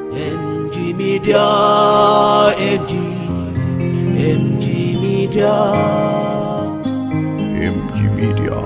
M G Media, M G, M G Media, M G Media.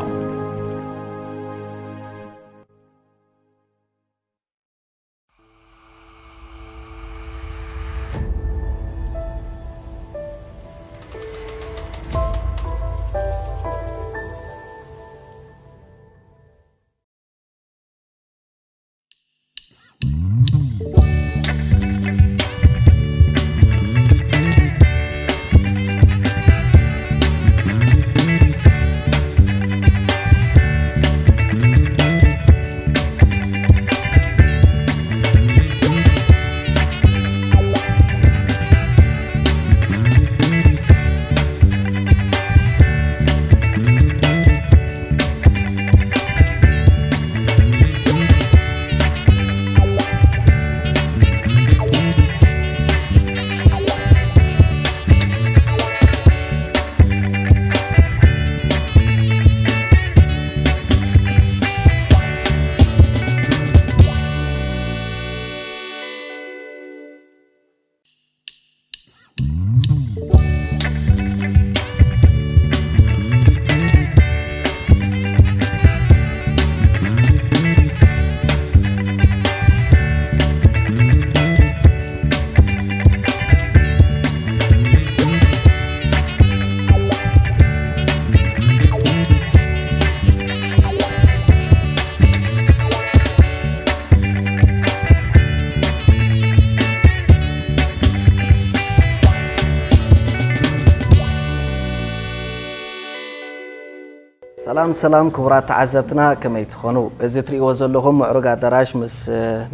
ሰላም ሰላም ክቡራት ተዓዘብትና፣ ከመይ ትኾኑ? እዚ ትርእይዎ ዘለኹም ምዕሩግ ኣዳራሽ ምስ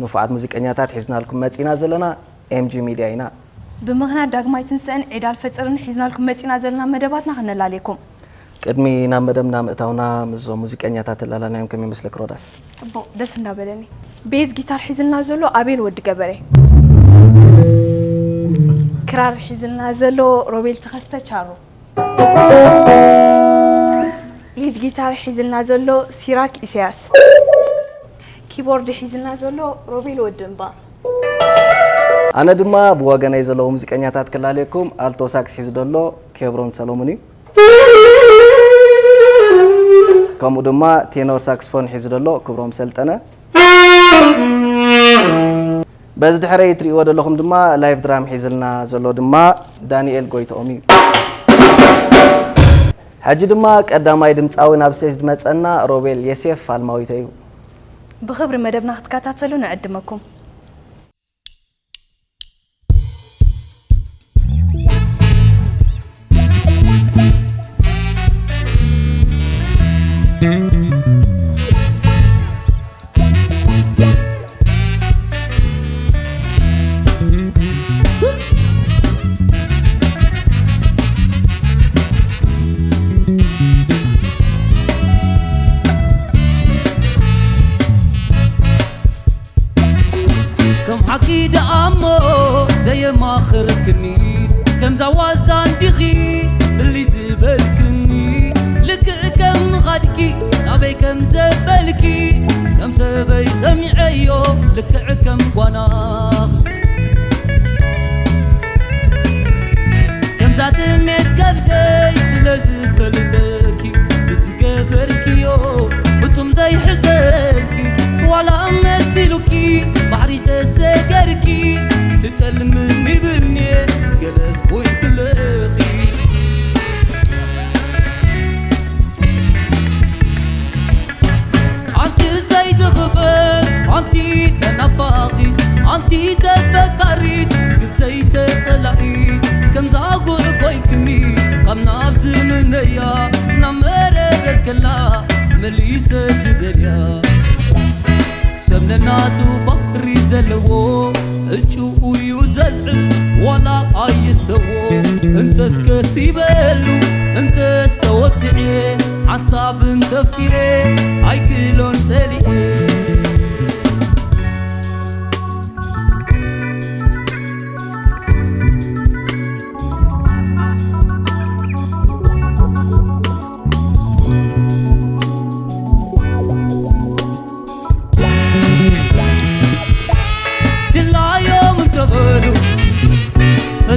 ንፉዓት ሙዚቀኛታት ሒዝናልኩም መጺና ዘለና ኤምጂ ሚድያ ኢና። ብምኽንያት ዳግማይ ትንሳኤን ዒድ ኣልፈጥርን ሒዝናልኩም መጺና ዘለና መደባትና ክነላልየኩም። ቅድሚ ናብ መደብና ምእታውና ምስዞም ሙዚቀኛታት እላላናዮም ከመይ ይመስለክ ሮዳስ? ጽቡቕ፣ ደስ እንዳበለኒ። ቤዝ ጊታር ሒዝልና ዘሎ ኣቤል ወዲ ገበሬ። ክራር ሒዝልና ዘሎ ሮቤል ተኸስተ ቻሩ። ሊድ ጊታር ሒዝልና ዘሎ ሲራክ ኢሳያስ። ኪቦርድ ሒዝልና ዘሎ ሮቤል ወዲ እምባ። ኣነ ድማ ብወገነይ ዘለዉ ሙዚቀኛታት ክላለየኩም፣ ኣልቶ ሳክስ ሒዙ ዘሎ ኬብሮን ሰሎሙን እዩ። ከምኡ ድማ ቴኖር ሳክስፎን ሒዙ ዘሎ ክብሮም ሰልጠነ። በዚ ድሕረይ እትርእይዎ ዘለኹም ድማ ላይቭ ድራም ሒዝልና ዘሎ ድማ ዳንኤል ጎይትኦም እዩ። ሕጂ ድማ ቀዳማይ ድምፃዊ ናብ ስቴጅ ዝመፀና ሮቤል የሴፍ ፋልማዊተ እዩ። ብኽብሪ መደብና ክትከታተሉ ንዕድመኩም። ከም ሓቂ ደኣ እሞ ዘየማኽርክኒ፣ ከምዛ ዋዛ እንዲኺ ፍልይ ዝበልክኒ። ልክዕ ከም ምኻድኪ ናበይ ከም ዘበልኪ፣ ከም ሰበይ ሰሚዐዮ ልክዕ ከም ጓና። ከምዛ ጥሜት ከብደይ ስለ ዝፈልጠኪ፣ ብዝገበርክዮ ፍጹም ዘይሕዘልኪ፣ ዋላ መሲሉኪ ባሕሪ ተሰገርኪ፣ ትጠልምኒ ብኔ ገለስ ኮይንክለኺ። ኣንቲ ዘይትኽበት፣ ኣንቲ ተናፋቒት፣ ኣንቲ ተፈካሪት፣ ግን ዘይተጸላኢት፣ ከምዛ ጉዕ ኮይንክኒ፣ ካብ ናብ ዝምነያ፣ ናብ መረረት ከላ መሊሰ ዝደልያ። ሰብ ነናቱ ባህሪ ዘለዎ፣ ዕጭኡ እዩ ዘልዕል ዋላ ኣይፍተዎ። እንተስ ከሲበሉ እንተስ ተወጺዐ፣ ሓንሳብ እንተፍቂረ ኣይክእሎን ጸሊኤ። ድላዮ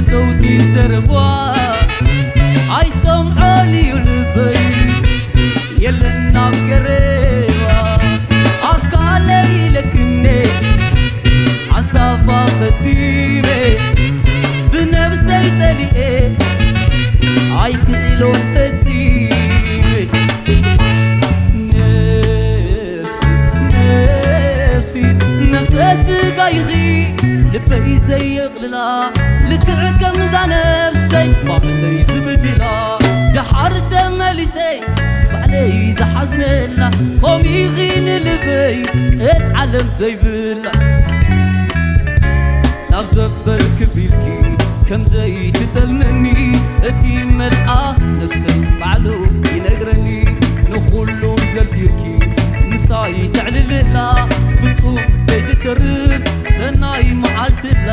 ፈተውቲ ዘረባ ኣይሰምዖን እዩ ልበይ፣ የለን ናብ ቀረባ። ኣካለይ ለክኔ ሓንሳባ ፈዲበ፣ ብነብሰይ ጸሊኤ ኣይክእሎን ፈጺመ። ነፍሲ፣ ነፍሲ፣ ነፍሰ ስጋይኺ ልበይ ዘየቕልላ፣ ልክዕ ከምዛ ነፍሰይ ባዕለይ ዝብድላ፣ ደሓር ተመሊሰይ ባዕለይ ዝሓዝነላ፣ ኮሚኺ ንልበይ ቀልዓለም ዘይብላ። ናብ ዘበልክ ቢልኪ ከም ዘይትጠልምኒ፣ እቲ መልኣኽ ነፍሰይ ባዕሉ ይነግረኒ። ንኹሉ ዘርዚርኪ ምሳይ ተዕልልላ፣ ፍጹም ዘይትተርፍ ሰናይ መዓልትላ።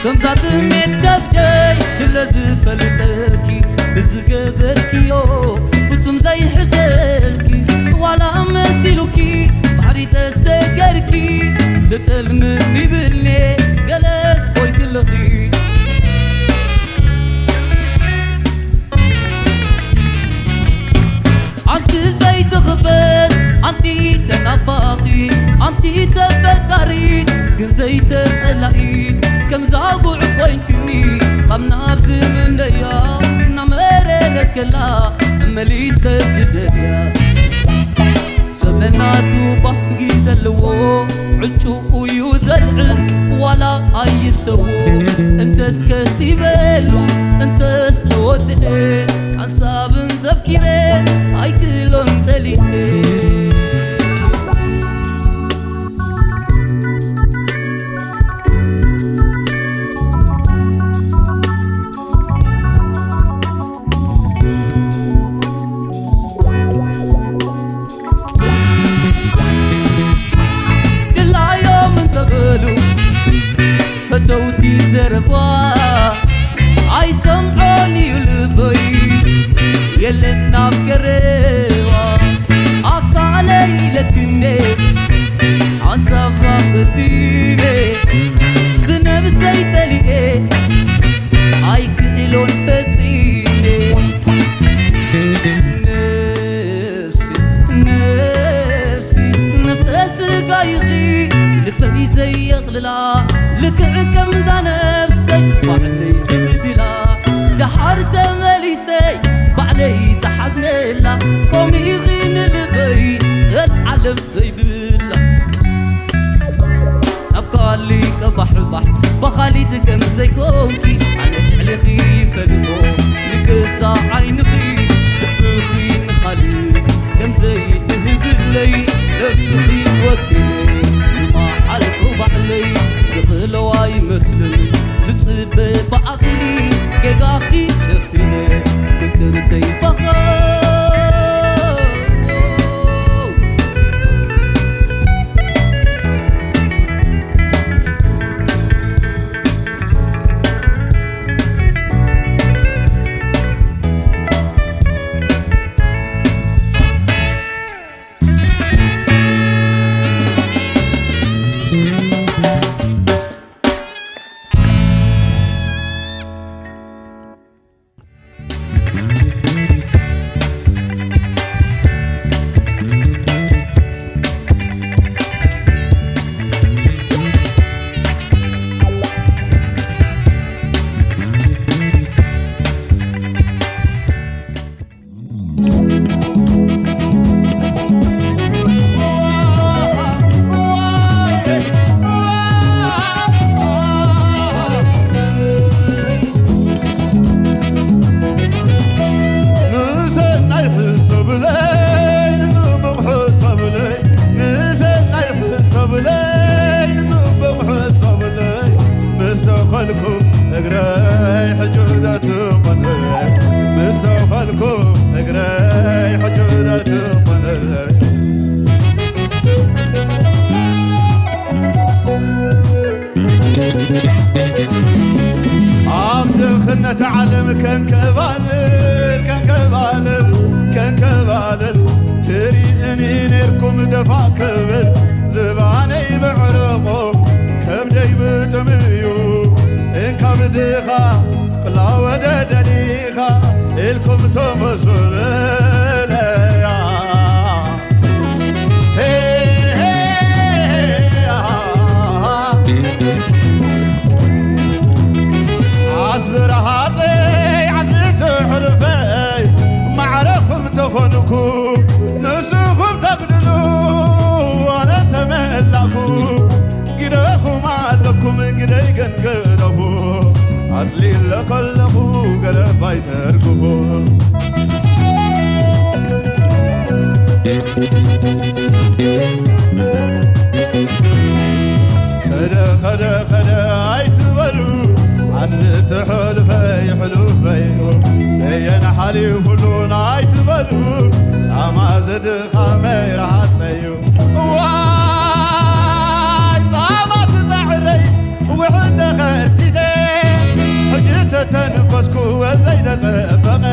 ከምዛ ጥሜት ከብደይ ስለ ዝፈልጠልኪ፣ ብዝገበርክዮ ፍጹም ዘይሕዘልኪ፣ ዋላ መሲሉኪ ባሕሪ ተሰገርኪ፣ ትጥልምኒ ብልኔ ገለስ ኮይክልኺ። ኣንቲ ዘይትኽበጽ፣ ኣንቲ ተናፋቒት፣ ኣንቲ ተፈቃሪት፣ ግን ዘይተጸላኢት፣ ከምዛ ጉዕ ኮይንክኒ፣ ካብ ናብ ዝምነያ እናመረረት ከላ፣ መሊሰ ዝደልያ። ሰብ ነናቱ ባህጊ ዘለዎ፣ ዕልጭኡ እዩ ዘልዕል፣ ዋላ ኣይፍተዎ። እንተስ ከሲበሉ፣ እንተስ ተወፅኤ፣ ሓንሳብን ዘፍቂረ ኣይክእሎን ጸሊኤ። ድላዮም እንተበሉ ፈተውቲ ዘረባ ኣይሰምዖን እዩ ልበይ፣ የለን ናብ ቀረባ። ኣካለይ ለክኔ ሓንሳብ ኣቐዲመ፣ ብነብሰይ ጸሊኤ ኣይክእሎን ፈጺሜ። ነፍሲ፣ ነፍሲ፣ ነፍሰ ስጋይኺ ልበይ ዘየቕልላ፣ ልክዕ ከምዛ ነፍሰይ ባዕለይ ዝብድላ፣ ደሓር ተመሊሰይ ባዕለይ ዝሓዝነላ፣ ኮሚኺ ንልበይ ዘልዓለም ዘይብላ። ናብ ካሊ ቀባሕባሕ ብኻሊት ከም ዘይኮንኪ፣ ኣነ ልዕሌኺ ይፈልጦ፣ ንገዛ ዓይንኺ ልብኺ ንኻሊ ከም ዘይትህብለይ፣ ነብስኺ ወኪለ ንመዓልኩ ባዕለይ ዝኽእሎ ኣይመስልን፣ ዝጽበ ብዓቕሊ ጌጋኺ ሸፊነ፣ ፍቅርተይ ባኻ። እታ ዓለም ከንከባልል ከንከባልል ከንከባልል ትርእኒ ነርኩም ደፋ ክብል ዝባነይ ብዕርቆ ከብደይ ብጥምዩ እንካ ብድኻ ብላ ወደ ደሊኻ ኢልኩም ተመሱ በለያ። ዓስቢ ረሃፀይ ዓስቢ ትሕልፈይ ማዕረኹም ተኾንኩ ንስኹም ተግድሉ ኣነ ተመላኹ ግደኹም ኣለኩም ግደይ ገንገለኹ ኣፅሊለ ከለኹ ገረባይ ተርግኹ ከደ ከደ ከደ ኣይትበሉ ዓስቢ ትሕልፈይ ሕሉፈይ በየን ሓሊፉሉን ኣይትበሉ ፃማ ዘድኻመይ ረሃፀዩ ዋይ ፃማ ትፃዕረይ ውሕድ ተኸርቲተ ሕጂ ተተንፈስኩ ወዘይ ተፀበቐ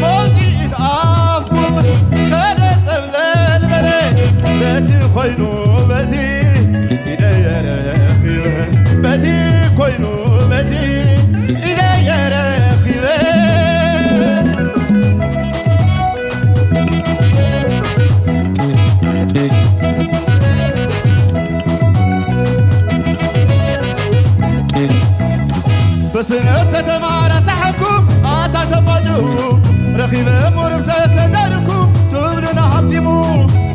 መውፅኢት ኣፍኩም ከደ ፀብለል በለ በቲ ኮይኑ በቲ ኢደየ ረኺበ በቲ ኮይኑ በቲ ኢደየ ረኺበ ብስነ ተተማራሳሕኩም ኣታ ተባጅዉ ረኺበ ቁርብ ተሰደድኩም ትብልና ሃብቲሙ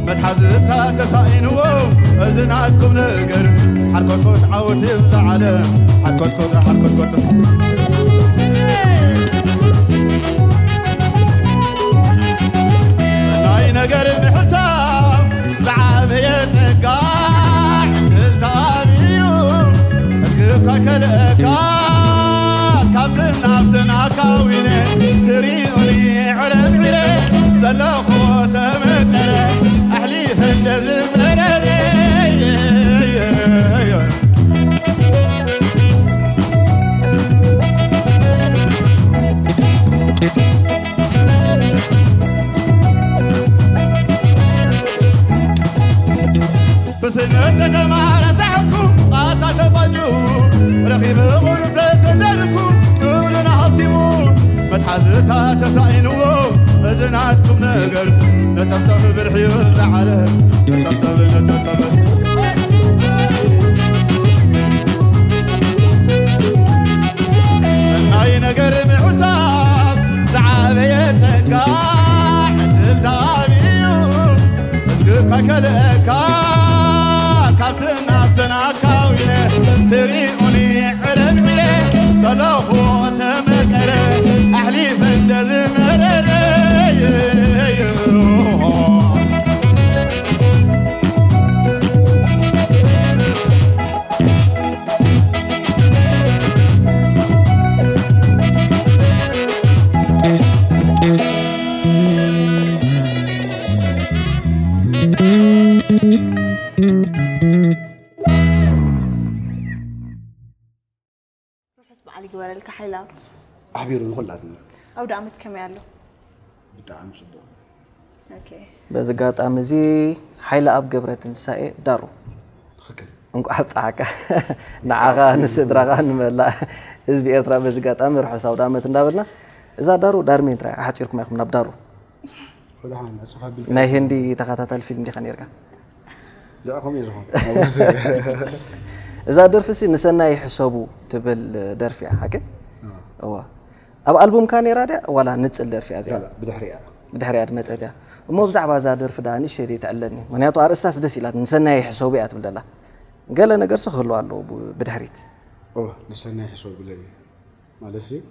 መትሓዝታ ተሳኢንዎ እዚ ናትኩም ነገር ሓርኮትኮት ዓወት ይብዛ ዓለም ሓርኮትኮት ሓርኮትኮት ናይ ነገር ምሕሳብ ዝዓበየ ጸጋ ዕድል ተኣብዩ ሕዝብካ ከልእካ ካብትን ናብትን ኣካዊነ ትሪኡኒ ዕረብዒረ ዘለኹ ተመቀረ ኣሕሊፈ እንደዝመረረ ብስነ ተተማረሳሕኩ ኣታ ተባጁ ረኺበ ቁሩብ ተሰደድኩ ትብልና ሃብቲሙ መትሓዝታ ተሳኢንዎ እዚ ናትኩም ነገር ነጠብጠብ ብርሕዩ ዝዓለም ነጠብጠብ ነጠብጠብ ናይ ነገር ምሕሳብ ዝዓበየ ጸጋ ዕድል ተኣብዩ እዝግካ ከልእካ ካብትን ናብትን ኣካዊነ ትሪኡኒ ዕረብዒረ ዘለኹ ተመቀረ ኣሕሊፈ እንደዝመረረ ርሑስ በዓል ይግበረልካ ሓይላ። ኣሕቢሩ ንኹላትና። ኣውደ ዓመት ከመይ ኣሎ? ብጣዕሚ ጽቡቕ። ኦኬ። በዚ ኣጋጣሚ እዚ ሓይለ ኣብ ገብረ ትንሳኤ ዳሩ ትኽክል። እንኳዕ ኣብፀሓካ ንዓኻ ንስድራኻ ንመላእ ህዝቢ ኤርትራ በዚ ኣጋጣሚ ርሑስ ኣውደ ዓመት እንዳበልና እዛ ዳሩ ዳርሜንትራ ሓፂርኩም ኢኹም ናብ ዳሩ ወደ ሓን ኣጽፋ ቢል ናይ ህንዲ ተኸታታሊ ፊልም ዲኻ ነርካ ልዕኹም እየ ዝኾን። እዛ ደርፊ ሲ ንሰናይ ሕሰቡ ትብል ደርፊ እያ ሓቂ እዋ ኣብ ኣልቡምካ ነራ ድያ ዋላ ንፅል ደርፊ እያ እዚኣ ብድሕሪያ ብድሕሪያ ድመፀት እያ እሞ ብዛዕባ እዛ ደርፊ ዳ ንእሽተይ ደይ ትዕለኒ ምክንያቱ ኣርእስታስ ደስ ኢላት ንሰናይ ሕሰቡ እያ ትብል ደላ ገለ ነገርሲ ክህልዋ ኣለዎ ብ- ብድሕሪት ኦ ንሰናይ ሕሰቡ ለይ ማለት ሲ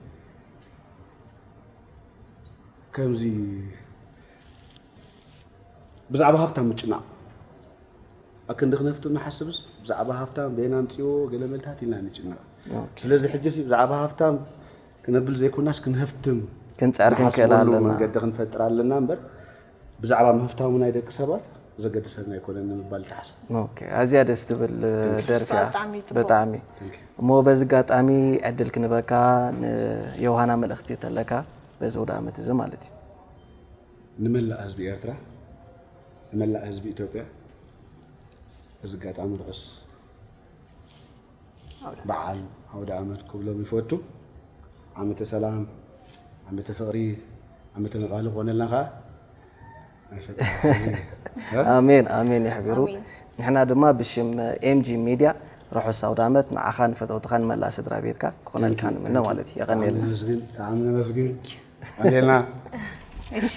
ከምዚ ብዛዕባ ሃፍታም ምጭናቕ ኣክንዲ ክነፍትም ንሓስብስ ብዛዕባ ሃፍታም በየና ኣምፅዎ ገለ መልታት ኢልና ንጭነቕ ስለዚ ሕጂ ሲ ብዛዕባ ሃፍታም ክነብል ዘይኮናስ ክንህፍትም ክንፅዕር ክንክእል ንሓስበሉ ኣለና መንገዲ ክንፈጥር ኣለና እምበር ብዛዕባ ምህፍታሙ ናይ ደቂ ሰባት ዘገድሰና ኣይኮነን ንምባል ተሓሰብ። ኦኬ፣ ኣዝያ ደስ ትብል ደርፊ እያ። ብጣዕሚ ጽቡቕ። ብጣዕሚ። እሞ በዚ ኣጋጣሚ ዕድል ክንበካ ንዮሃና መልእኽቲ ተለካ በዚ ውደ ዓመት እዚ ማለት እዩ። ንመላእ ህዝቢ ኤርትራ፣ ንመላእ ህዝቢ ኢትዮጵያ በዚ ኣጋጣሚ ርሑስ በዓል ኣውደ ዓመት ክብሎም ይፈቱ። ዓመተ ሰላም፣ ዓመተ ፍቕሪ፣ ዓመተ መቓልእ ክኾነልና ከዓ ኣሜን ኣሜን የሕቢሩ። ንሕና ድማ ብሽም ኤምጂ ሚድያ ርሑስ ኣውደ ዓመት ንዓኻ ንፈተውትኻ ንመላእ ስድራ ቤትካ ክኾነልካ ንምነ ማለት እዩ። የቐንየልና። ኣሜና። እሺ።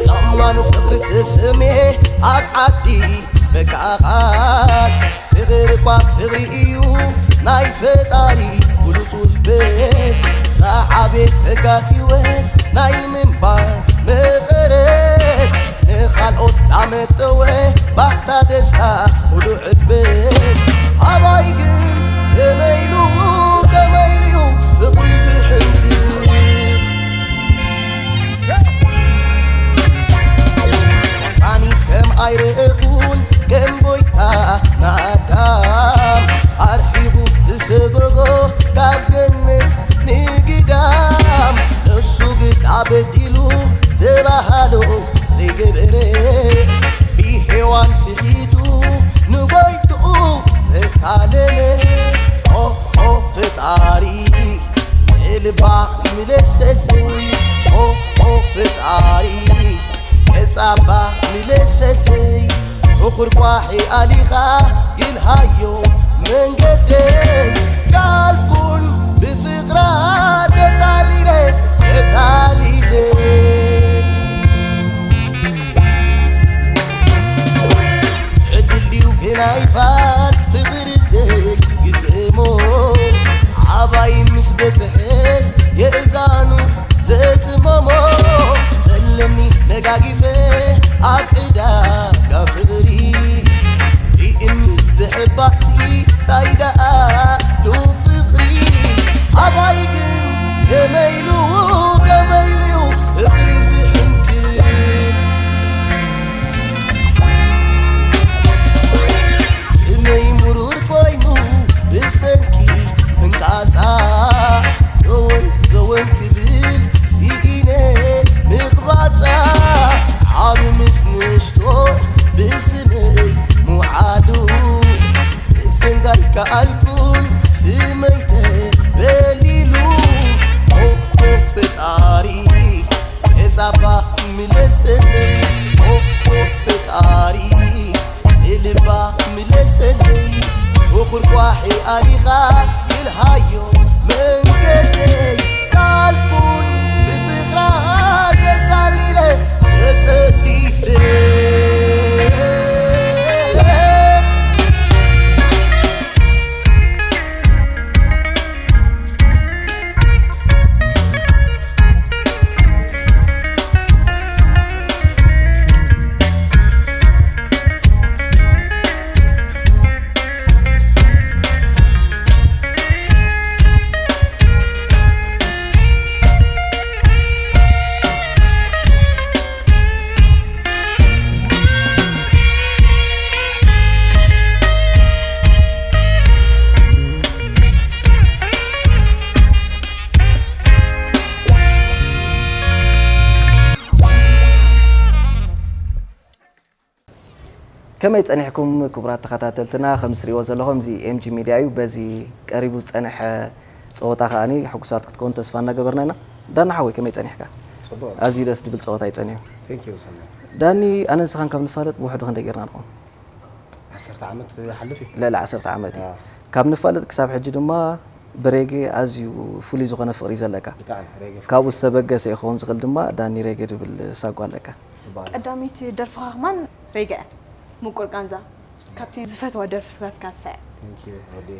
ላማኑ ፍቕሪ ትስሜ ኣብ ዓዲ በቃቓት ፍቕሪ እኳ ፍቕሪ እዩ ናይ ፈጣሪ ብሉፅ ውህበት ሰዓቤት ጸጋ ህይወት ናይ ምንባር መቐረት ንኻልኦት ዳመጠወ ባህታ ደስታ ሙሉ ዕግበት ኣባይ ግን ከመይሉ ከመይሉ ፍቕሪ ዝሕንቅቕ ሳኒት ከም ኣይረእኹን ከም ጎይታ ንኣዳም ኣርሒቑ ዝሰጎጎ ካብ ገነት ንግዳም ንሱ ግዳ በዲሉ ዝተባሃሎ ዘይገበረ ብሄዋን ስሒቱ ንጎይትኡ ዘታለለ ኦኦ ፈጣሪ ንልባ ምለሰለይ ኦኦ ፈጣሪ ገጻባ ምለሰለይ ብኹርኳሒ ኣሊኻ ግልሃዮ መንገደይ ቃልኩን ብፍቕራ ተታሊለ ተታሊለ ዕድል ድዩ ግናይ ፋል ፍቕሪ ዘይግዝእሞ ኣባይ ምስ በጽሐስ የእዛኑ ዘጽመሞ ዘለኒ መጋጊፈ ኣብ ዕዳጋ ፍቕሪ ብእምኒ ዝሕባእሲ ታይ ደኣ ሉ ፍቕሪ ኣባይ ግን ከመይሉ ከመይልዩ ፍቕሪ ዝሕንክል ስመይ ምሩር ኮይኑ ብሰንኪ ምንቃጻ ዘወን ዘወን ክብል ስኢነ ምቕባጻ ዓቢ ምስ ንእሽቶ ብስመይ ምውዓሉ ብሰንጋይ ከኣልኩን ስመይ ተበሊሉ ኦኦ ፈጣሪ የጻባ ምለሰለይ ኦኦ ፈጣሪ ንልባ ምለሰለይ ብኹርኳሒ ኣሊኻ ግልሃዮ መንገደይ ቃልኩን ብፍቕራ ተታሊለ ተጸሊለ ከመይ ጸኒሕኩም ክቡራት ተኸታተልትና? ከም ትሪእዎ ዘለኹም እዚ ኤምጂ ሚድያ እዩ። በዚ ቀሪቡ ዝጸንሐ ጸወታ ከኣኒ ሕጉሳት ክትከውን ተስፋ እናገበርና ኢና። ዳና ሓወይ፣ ከመይ ጸኒሕካ? ጽቡቕ። ኣዝዩ ደስ ዝብል ጸወታ እዩ ጸኒሑ። Thank you ሰናይ። ዳኒ፣ ኣነ ንስኻን ካብ ንፋለጥ ውሕዱ ክንደይ ጌርና ንኾን? ዓሰርተ ዓመት ይሓልፍ እዩ። ልዕሊ ዓሰርተ ዓመት እዩ። ኣዎ። ካብ ንፋለጥ ክሳብ ሕጂ ድማ ብሬጌ ኣዝዩ ፍሉይ ዝኾነ ፍቕሪ ዘለካ። ብጣዕሚ ሬጌ ፍቕሪ። ካብኡ ዝተበገሰ ይኸውን ዝኽእል ድማ ዳኒ ሬጌ ድብል ሳጓ ኣለካ። ጽቡቕ። ቀዳመይቲ ደርፍኻ ከማን ሬጌ እያ። ምቁር ቃንዛ። ካብቲ ዝፈትዋ ደርፍታትካ ንሳ እያ። Thank you ወዲ።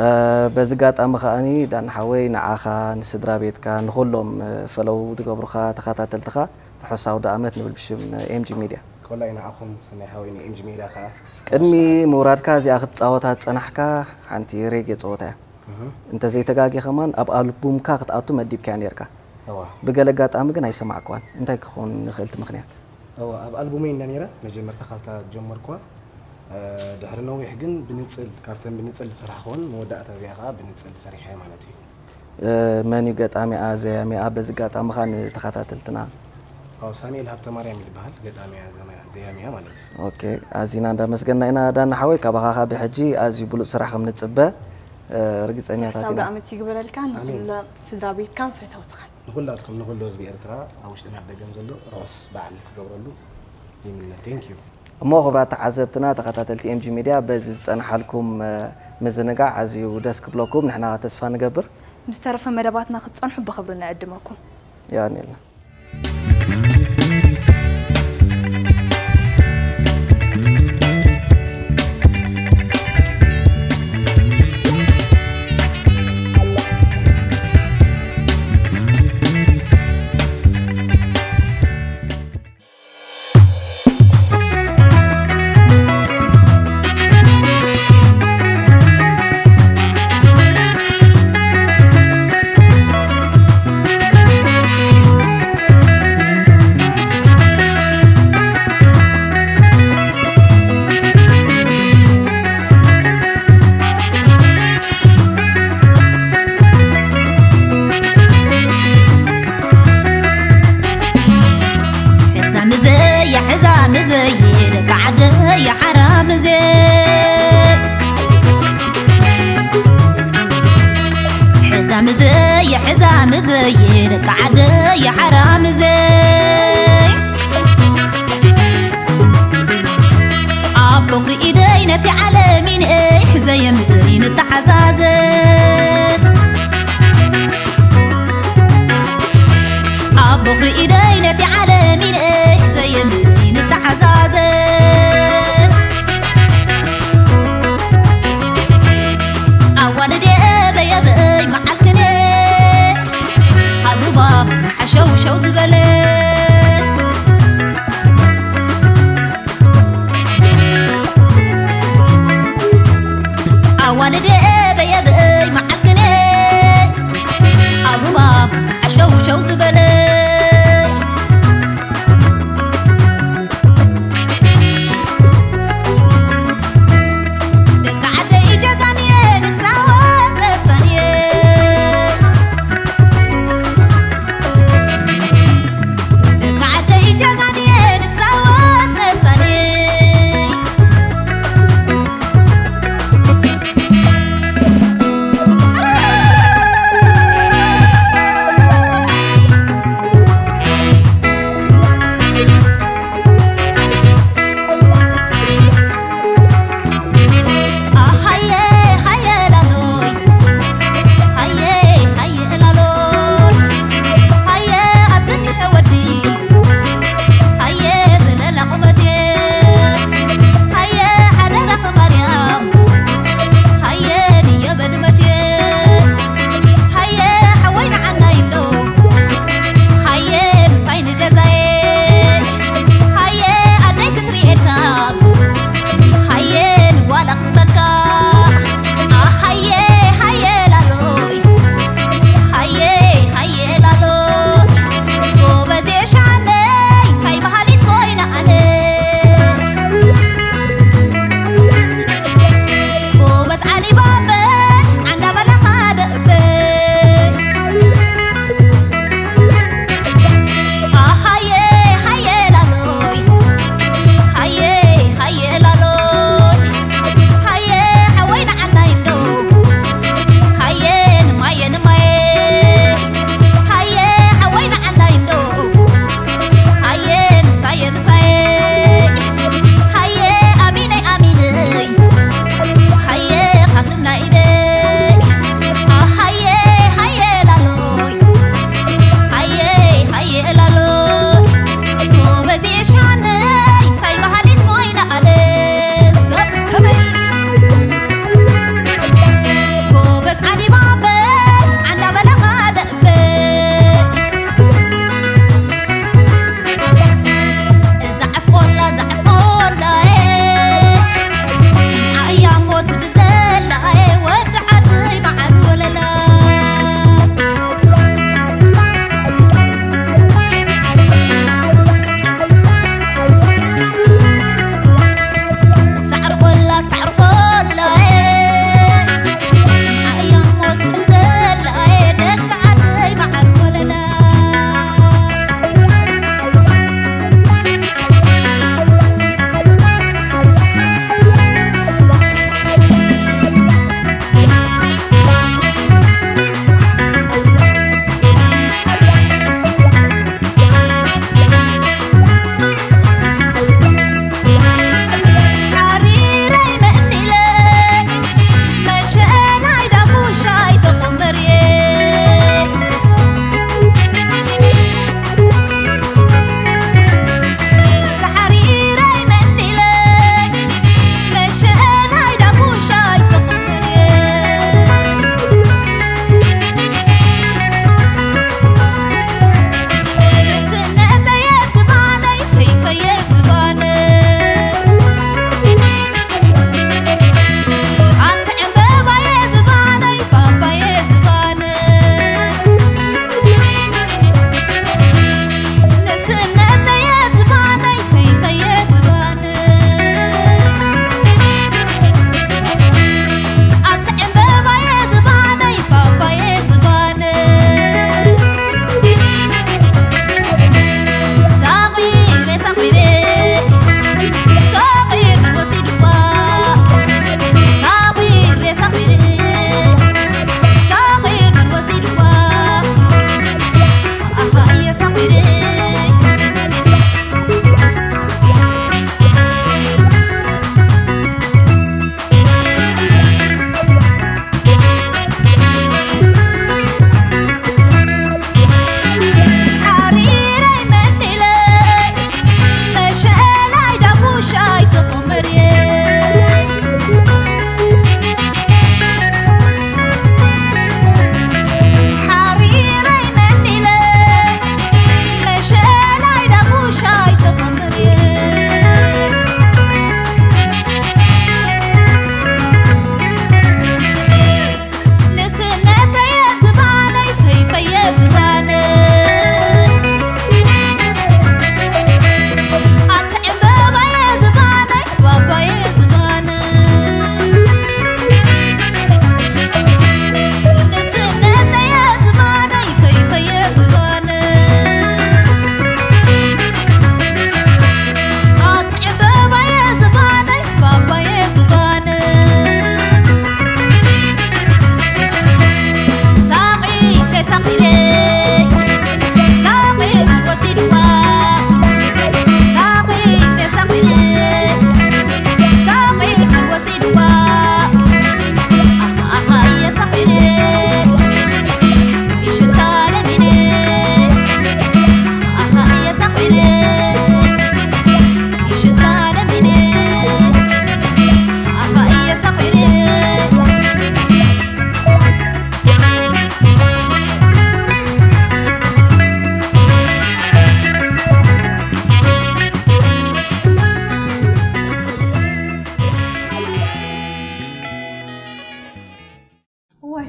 እ፣ በዚ ኣጋጣሚ ከኣኒ ዳኒ ሓወይ ንዓኻ፣ ንስድራ ቤትካ፣ ንኹሎም፣ እ፣ ፈለው ዝገብሩኻ ተኸታተልትኻ ርሑስ ኣውደ ኣመት ንብል ብሽም ኤምጂ ሚድያ። ኮላይ ንዓኹም ሰናይ ሓወይ ን ኤምጂ ሚድያ ከዓ ቅድሚ ምውራድካ እዚኣ ክትጻወታ ዝጸናሕካ ሓንቲ ሬጌ ጸወታ እያ። እህ፣ እንተዘይተጋጌ ከማን ኣብ ኣልቡምካ ክትኣቱ መዲብካያ ነርካ። እዋ። ብገለ ኣጋጣሚ ግን ኣይሰማዕክዋን። እንታይ ክኸውን ንኽእል እቲ ምኽንያት? እዋ፣ ኣብ ኣልቡመይ እንዳ ነይራ መጀመርታ ካብታ ጀመርኳ። እ፣ ድሕሪ ነዊሕ ግን ብንጽል፣ ካብተን ብንጽል ዝሰራሕኹን መወዳእታ እዚኣ ከዓ ብንጽል ሰሪሐ ማለት እዩ። እ፣ መን እዩ ገጣሚኣ፣ ዘያሚኣ? በዚ ኣጋጣሚ ኸኣ ንተኸታተልትና። ኣዎ፣ ሳሙኤል ሃብተማርያም ይበሃል፣ ገጣሚያ ዘማ-፣ ዘያሚያ ማለት እዩ። ኦኬ፣ ኣዚና እንዳመስገና ኢና ዳና ሓወይ። ካባኻ ኸኣ ብሕጂ ኣዝዩ ብሉጽ ስራሕ ከም ንጽበ፣ እ፣ ርግጸኛታት ርሑስ ኣውደ ኢና። ኣመት ይግበረልካ፣ ንኹላ ስድራ ቤትካን ፈተውትኻን። ንኹላትኩም፣ ንኹሉ ህዝቢ ኤርትራ ኣብ ውሽጥን ኣብ ደገን ዘሎ ርሑስ በዓል ክገብረሉ ይምነ። Thank you። እሞ ክቡራት ተዓዘብትና፣ ተኸታተልቲ ኤምጂ ሚድያ፣ በዚ ዝጸንሓልኩም፣ እ፣ ምዝንጋዕ ኣዝዩ ደስ ክብለኩም ንሕና ተስፋ ንገብር። ምስ ተረፈ መደባትና ክትጸንሑ ብኽብሪ ንዕድመኩም። የቐንየልና። ሕዛ ምዘየ፣ ሕዛ ምዘየ፣ ደቂ ዓደየ ሓራ ምዘየ። ሕዛ ምዘየ፣ ሕዛ ምዘየ፣ ደቂ ዓደየ ሓራ ምዘየ። ኣብ በኹሪ ኢደይ ነቲ ዓለም ይንእይ፣ ሕዘየ ምዘይ ንተሓዛዘብ። ኣብ በኹሪ ኢደይ ነቲ ዓለም ይንእይ፣ ሕዘየ ምዘይ ንተሓዛዘብ። ኣዋልድ የበየ ብእይ መዓልክነ፣ ኣሉባ ሓሸውሸው ዝበለ። ኣዋልድ የበየ ብእይ መዓልክነ፣ ኣሉባ ሓሸውሸው ዝበለ።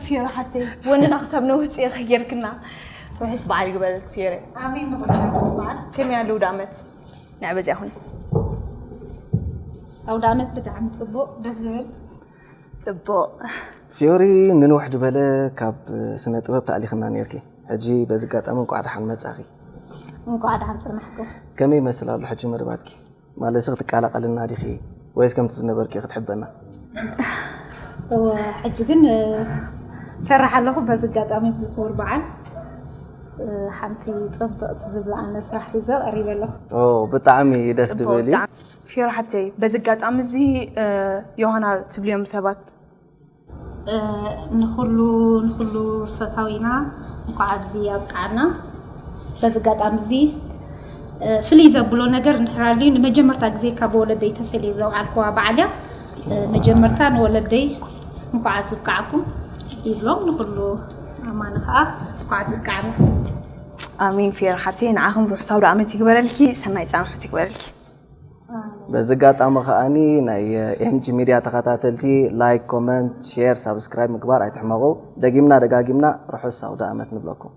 ፊዮሪ ሓተይ፣ ወንና ክሳብ ነውጽ ኢኺ ጌርክና። ርሑስ በዓል ይግበረልክ ፊዮሪ። ኣሜን። ንኹልና ርሑስ በዓል። ከመይ ኣለዉ ዳመት? ንዕ በዚኣ ሁን። ኣውደ ዓመት ብጣዕሚ ጽቡቕ፣ ደስ ዝብል። ጽቡቕ። ፊዮሪ፣ ንንውሕ ዝበለ ካብ ስነ ጥበብ ተኣሊኽና ኔርኪ። ሕጂ በዚ ኣጋጣሚ እንቋዕ ደሓን መጻኺ። እንቋዕ ደሓን ጸናሕኩም። ከመይ ይመስል ኣሎ ሕጂ መደባትኪ? ማለት ሲ ክትቀላቐልና ዲኺ ወይስ ከምቲ ዝነበርኪ ክትሕበና? እወ፣ ሕጂ ግን ሰራሕ ኣለኹ። በዚ ኣጋጣሚ ኣብዚ ክቡር በዓል ሓንቲ ፅብቕቲ ዝብላዓነ ስራሕ ሒዘ ቀሪበ ኣለኹ። ብጣዕሚ ደስ ድብል እዩ። ፊዮሪ ሓብተይ፣ በዚ ኣጋጣሚ እዚ ዮሃና ትብልዮም ሰባት ንኩሉ ንኩሉ ፈታዊና እንኳዕ ኣብዚ ኣብቃዓና። በዚ ኣጋጣሚ እዚ ፍልይ ዘብሎ ነገር እንድሕር ኣልዩ ንመጀመርታ ግዜ ካብ ወለደይ ተፈልየ ዘውዓልክዋ በዓል እያ። መጀመርታ ንወለደይ እንኳዕ ኣብቃዓኩም ይብሎም፣ ንኩሉ ኣማኒ ከዓ እንኳዕ ኣብቃዓና። ኣሜን ፊዮሪ ሓብተይ፣ ንዓኹም ርሑስ ኣውደ ዓመት ይግበረልኪ፣ ሰናይ ፃንሑት ይግበረልኪ። በዚ ኣጋጣሚ ከዓኒ ናይ ኤምጂ ሚድያ ተኸታተልቲ ላይክ፣ ኮመንት፣ ሼር፣ ሳብስክራይብ ምግባር ኣይትሕመቑ። ደጊምና ደጋጊምና ርሑስ ኣውደ ዓመት ንብለኩም።